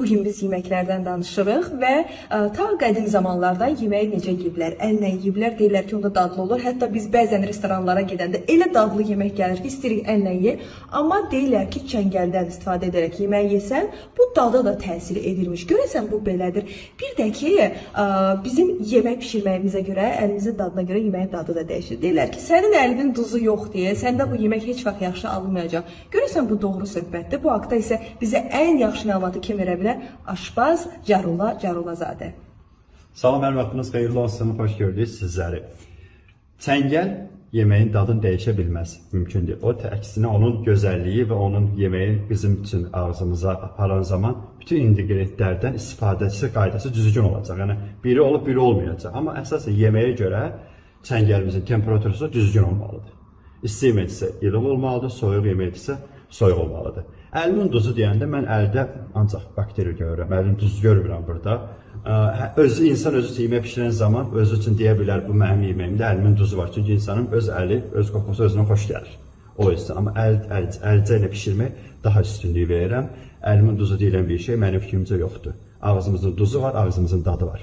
Bugün biz yeməklərdən danışırıq və ta qədim zamanlardan yeməyi necə yeyiblər? Əllə yeyiblər, deyirlər ki, onda dadlı olur. Hətta biz bəzən restoranlara gedəndə elə dadlı yemək gəlir ki, istəyirik əllə yeyək. Amma deyirlər ki, çəngəldən istifadə edərək yemək yesən, bu dada da təsir edirmiş. Görəsən bu belədir. Bir də ki, bizim yemək bişirməyimizə görə, əlimizin dadına görə yeməyin dadı da dəyişir. Deyirlər ki, sənin əlinin duzu yox deyə, səndə bu yemək heç vaxt yaxşı alınmayacaq. Görəsən bu doğru söhbətdir. Bu haqda isə bizə ən yaxşı məlumatı kim verə bilər? Aşpaz Carula Carulazadə. Salam, hər vaxtınız xeyirli olsun, xoş gördük sizləri. Çəngəl yeməyin dadını dəyişə bilməz, mümkün deyil. O əksinə onun gözəlliyi və onun yeməyi bizim üçün ağzımıza aparan zaman bütün inqrediyentlərdən istifadəsi qaydası düzgün olacaq. Yəni biri olub, biri olmayacaq. Amma əsasən yeməyə görə çəngəlimizin temperaturu düzgün olmalıdır. İsti yeməkdirsə ilıq olmalıdır, soyuq yeməkdirsə soyuq olmalıdır. Əlimin duzu deyəndə mən əldə ancaq bakteri görürəm, əlin duzu görmürəm burada. Özü insan özü üçün yemək bişirən zaman özü üçün deyə bilər bu mənim yeməyimdə əlimin duzu var. Çünki insanın öz əli, öz qoxusu özünə xoş gəlir. O yüzden amma əlcə ilə bişirmək daha üstünlük verirəm. Əlimin duzu deyilən bir şey mənim fikrimcə yoxdur. Ağzımızın duzu var, ağzımızın dadı var.